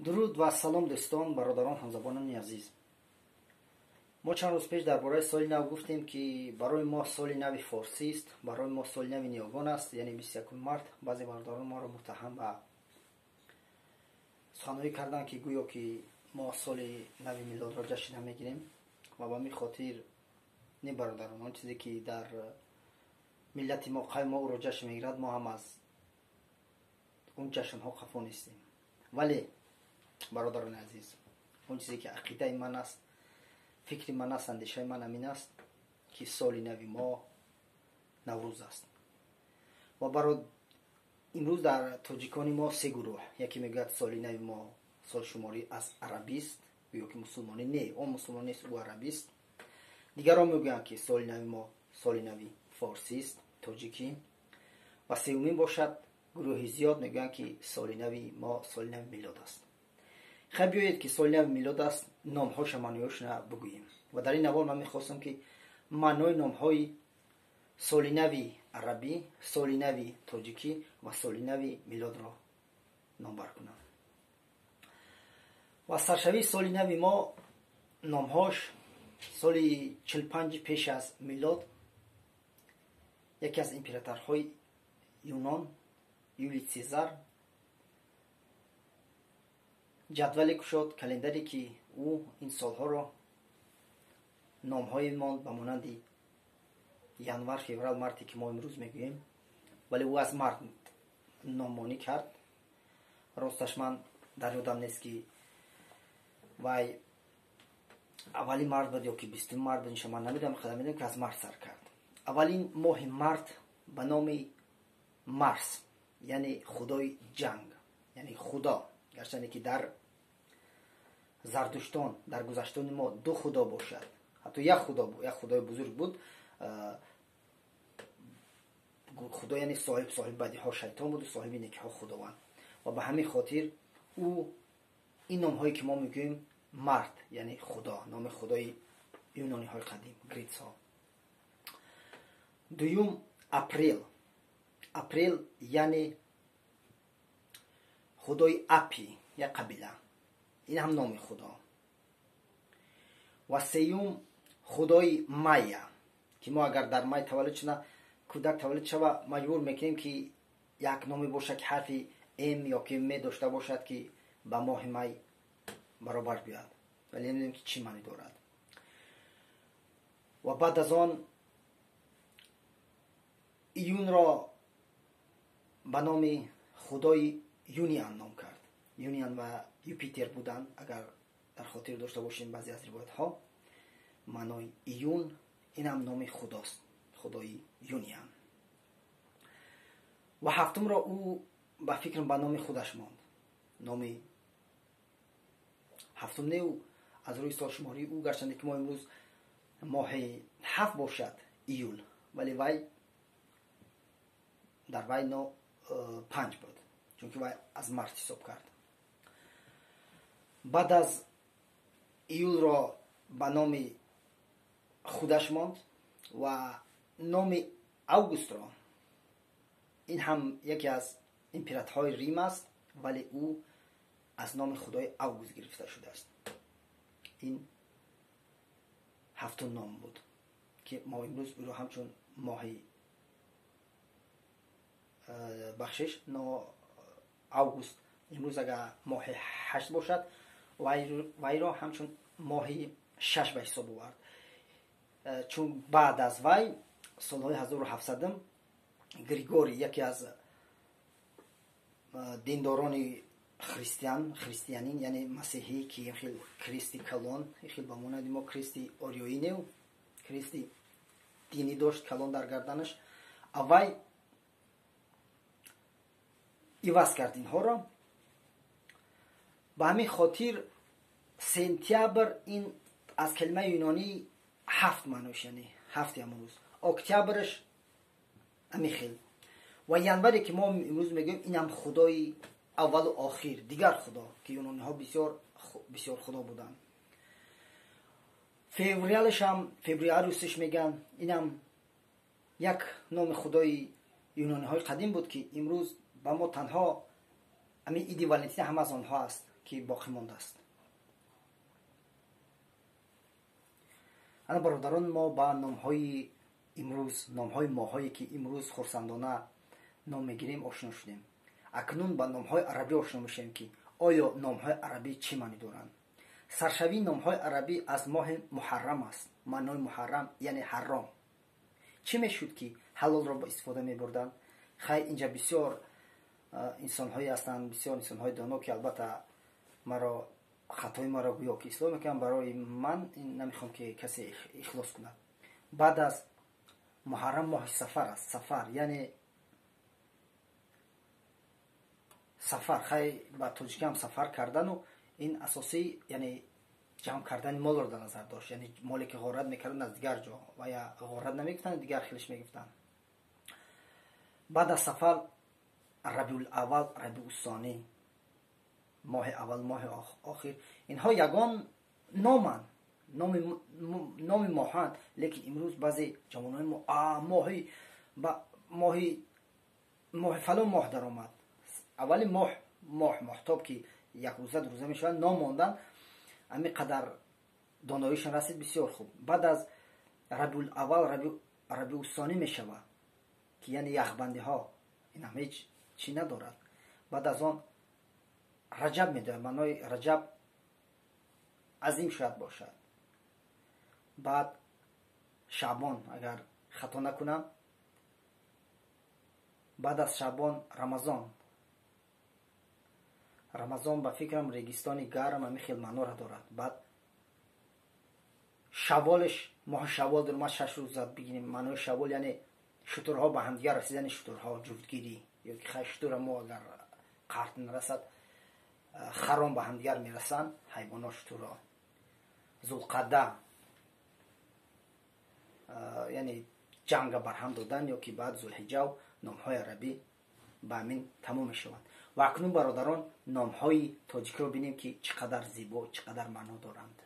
Дуруд ва салом, дӯстон, бародарон, ҳамзабонони азиз. Мо чанд рӯз пеш дар бораи соли нав гуфтем, ки барои мо соли нави форсист, барои мо соли нави ниёгон аст, яъне 21 март. Баъзе бародарон моро муттаҳам ба суханҳое карданд, ки гӯё ки мо соли нави милодро ҷашн намегирем ва ба ҳамин хотир не, бародарон, он чизе ки дар миллати мо, қавми мо ӯро ҷашн мегирад, мо ҳам аз он ҷашнҳо қафо нестем. Вале, бародарони азиз, он чизе ки ақидаи ман аст, фикри ман аст, андешаи ман ҳамин аст, ки соли нави мо Наврӯз аст. Ва баро имрӯз дар тоҷикони мо се гурӯҳ: яке мегӯяд, соли нави мо солшуморӣ аз арабист, гӯё ки мусулмонӣ не, он мусулмон нест, ӯ арабист. Дигарон мегӯянд, ки соли нави мо соли нави форсист, тоҷикӣ. Ва сеюмин бошад, гурӯҳи зиёд мегӯянд, ки соли нави мо соли нави милод аст. Хай, биёед, ки соли нави милод аст, номҳоша, маъноёшона бигӯем. Ва дар ин навор ман мехостам, ки маънои номҳои соли нави арабӣ, соли нави тоҷикӣ ва соли нави милодро номбар кунам. Ва саршавии соли нави мо, номҳош, соли 45 пеш аз милод яке аз императорҳои Юнон, Юлий Сезар, ҷадвале кушод, календаре, ки ӯ ин солҳоро номҳои монд ба монанди январ, феврал, марте, ки мо имрӯз мегӯем, вале ӯ аз март номмонӣ кард. Росташ, ман дар ёдам нест, ки вай аввалин март буд ё ки 20-уми март буд, инша ман намедонам. Хада медонам, ки аз март сар кард. Аввалин моҳи март ба номи Марс, яъне худои ҷанг, яъне худо. Гарчанде ки дар зардуштон, дар гузаштони мо ду худо бошад, ҳатто як худо, як худои бузург буд, худо, яъне соҳиби бадиҳо шайтон буду соҳиби некиҳо худованд. Ва ба ҳамин хотир ӯ ин номҳое ки мо мегӯем, март яъне худо, номи худои юнониҳои қадим, гритсҳо. Дуюм апрел. Апрел яъне худои Апи, як қабила, ин ҳам номи худо. Ва сеюм худои Майя, ки мо агар дар май таваллуд шуда, кӯдак таваллуд шава, маҷбур мекунем, ки як номе бошад, ки ҳарфи М ё ки М дошта бошад, ки ба моҳи май баробар биёяд, вале намедонем, ки чӣ маънӣ дорад. Ва баъд аз он июнро ба номи худои Юниан ном кард. Юниан ва Юпитер буданд, агар дар хотир дошта бошем баъзе аз ривоятҳо. Маънои июн, ин ҳам номи худост, худои Юниан. Ва ҳафтумро ӯ, ба фикрам, ба номи худаш монд. Номи ҳафтум не, ӯ аз рӯи солшумории ӯ, гарчанде ки мо имрӯз моҳи ҳафт бошад, июл, вале вай дар вай но панҷ буд, чунки вай аз март ҳисоб кард. Баъд аз июлро ба номи худаш монд ва номи августро, ин ҳам яке аз императорҳои Рим аст, вале ӯ аз номи худои Август гирифта шудааст. Ин ҳафтум ном буд, ки мо имрӯз ӯро ҳамчун моҳи, бахшиш, но август имрӯз агар моҳи ҳашт бошад, вайро ҳамчун моҳи шаш ба ҳисоб овард, чун баъд аз вай солҳои 1700 Григорий, яке аз диндорони христиан, христианин, яъне масеҳӣ, ки хел крести калон, хел ба монанди мо крести ориёӣ нев, крести динӣ дошт калон дар гарданаш, аввай иваз кард инҳоро. Ба ҳамин хотир сентябр ин аз калимаи юнонӣ ҳафт маънош, яъне ҳафти ҳамон рӯз. Октябрш ҳамин хел. Ва январе, ки мо имрӯз мегӯем, инам худои аввалу охир, дигар худо, ки юнониҳо бисёр бисёр худо буданд. Февралашам фебриарусш мегӯянд, инам як номи худои юнониҳои қадим буд, ки имрӯз ба мо танҳо ҳамин иди Валентина ҳам аз онҳо аст. ки боқӣ мондааст. Ана бародарон, мо ба номҳои имрӯз, номҳои моҳҳое ки имрӯз хурсандона ном мегирем, ошно шудем. Акнун ба номҳои арабӣ ошно мешавем, ки оё номҳои арабӣ чӣ маънӣ доранд. Саршавии номҳои арабӣ аз моҳи муҳаррам аст. Маънои муҳаррам яъне ҳаром. Чӣ мешуд ки ҳалолро ба истифода мебурданд? Хай, инҷа бисёр инсонҳое ҳастанд, бисёр инсонҳои доно, ки албатта маро хатои маро гӯё ки ислоҳ мекунанд. Барои ман намехоҳам ки касе ихлос кунад. Баъд аз муҳаррам моҳи сафар аст. Сафар яъне сафар, хай ба тоҷикӣ ҳам сафар кардану ин асосӣ яъне ҷамъ кардани молро дар назар дошт, яъне моле ки ғорат мекарданд аз дигар ҷо ва я ғорат намегуфтанд, дигар хелиш мегуфтанд. Баъд аз сафар рабиул аввал, рабиуссонӣ, моҳи аввал, моҳи охир, инҳо ягон номанд, номи моҳанд. Лекин имрӯз баъзе ҷавонони мо моҳи фалон моҳ даромад, аввали моҳ, моҳ моҳтоб ки як рӯза ду рӯза мешавад, ном мондан, ҳамин қадар доноишон расид, бисёр хуб. Баъд аз рабиул аввал рабиуссонӣ мешавад, ки яъне яхбандиҳо, ин ҳам ҳеҷ чӣ надорад. Баъд аз он раҷаб медояд, маънои раҷаб азим шояд бошад. Баъд шаъбон, агар хато накунам, баъд аз шаъбон рамазон. Рамазон ба фикрам регистони гарм, ҳамин хел маънора дорад. Баъд шаволш, моҳи шавол даромад, 6 рӯз зад бигирем. Маънои шавол яъне шутурҳо ба ҳамдигар расидани шутурҳо, ҷуфтгирӣ, ё ки хай шутура мо агар қарт нарасад, харон ба ҳамдигар мерасанд, ҳайвоно, шутурҳо. Зулқада яъне ҷанга барҳам додан, ё ки баъд зулҳиҷав. Номҳои арабӣ ба ҳамин тамом мешаванд. Ва акнун бародарон, номҳои тоҷикиро бинем, ки чӣ қадар зебо, чӣ қадар маъно доранд.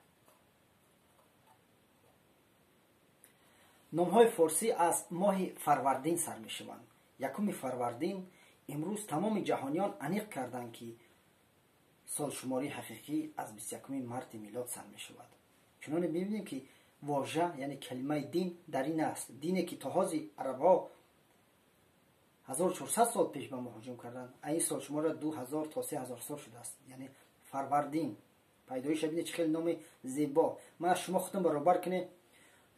Номҳои форсӣ аз моҳи фарвардин сар мешаванд. 1 фарвардин. Имрӯз тамоми ҷаҳониён аниқ карданд, ки солшумории ҳақиқӣ аз 21 марти милод сар мешавад. Чуноне мебинем, ки вожа яъне калимаи дин дар ин аст. Дине ки то ҳозир арабҳо 1400 сол пеш ба мо ҳуҷум карданд, ин солшумора 2000 то 3000 сол шудааст. Яъне фарвардин пайдоиша бинед, чӣ хеле номи зебо. Ман аз шумо худтон баробар кунед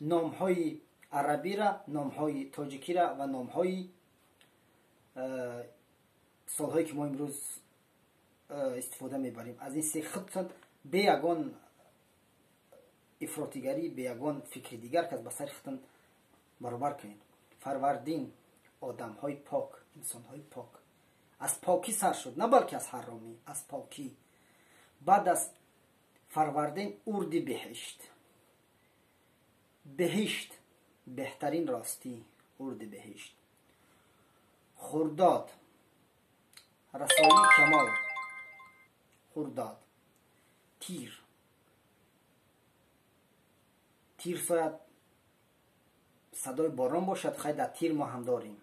номҳои арабира, номҳои тоҷикира ва номҳои солҳое ки мо имрӯз истифода мебарем. Аз ин се худтон бе ягон ифротигарӣ, бе ягон фикри дигар кас ба сари худтон баробар кунед. Фарвардин, одамҳои пок, инсонҳои пок. Аз покӣ сар шуд, на балки аз ҳаромӣ, аз покӣ. Баъд аз фарвардин урди беҳишт. Беҳишт беҳтарин ростӣ, урди беҳишт. Хурдод расоии камол, хурдод. Тир, тир сояд садои борон бошад, хай дар тир мо ҳам дорем.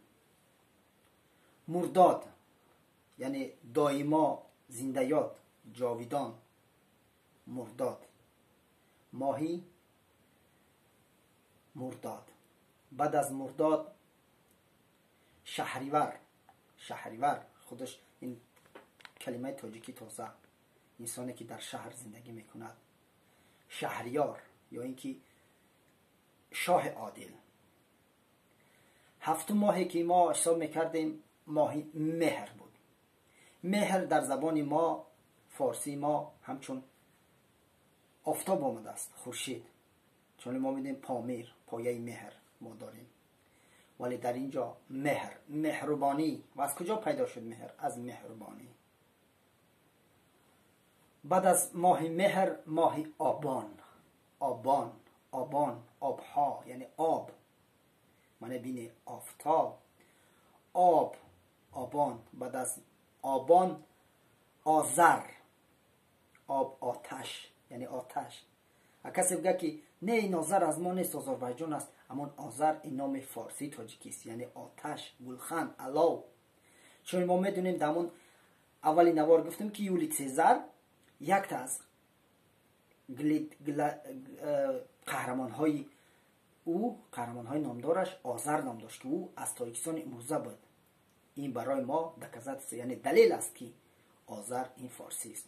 Мурдод яъне доимо зиндаёд, ҷовидон, мурдод, моҳи мурдод. Баъд аз мурдод шаҳривар. Шаҳривар худаш ин калимаи тоҷикӣ тоза, инсоне ки дар шаҳр зиндагӣ мекунад. Шаҳриёр ё ин ки шоҳи одил. 7 моҳе ки мо ҳисоб мекардем моҳи меҳр буд. Меҳр дар забони мо, форсии мо, ҳамчун офтоб омадааст, хуршид. Чун мо медонем помир, пояи меҳр мо дорем. Вале дар ин ҷо меҳр, меҳрубонӣ. Ва аз куҷо пайдо шуд меҳр? Аз меҳрубонӣ. Баъд аз моҳи меҳр моҳи обон. Обон, обон, обҳо, яъне об. Мана бинед офтоб, об, обон. Баъд аз обон озар, об, оташ, яъне оташ. А касе бигӯяд, ки не, ин озар аз мо нест, Озарбайҷон аст, амон озар ин номи форсии тоҷикист, яъне оташ, гулхан, алов. Чун мо медонем, дар ҳамон аввали навор гуфтем, ки Юли Цезар Якта аз қаҳрамонҳои ӯ, қаҳрамонҳои номдораш Озар ном дошт, ки ӯ аз Тоҷикистони имрӯза буд. Ин барои мо доказательство, яъне далел аст, ки Озар ин форсӣ аст.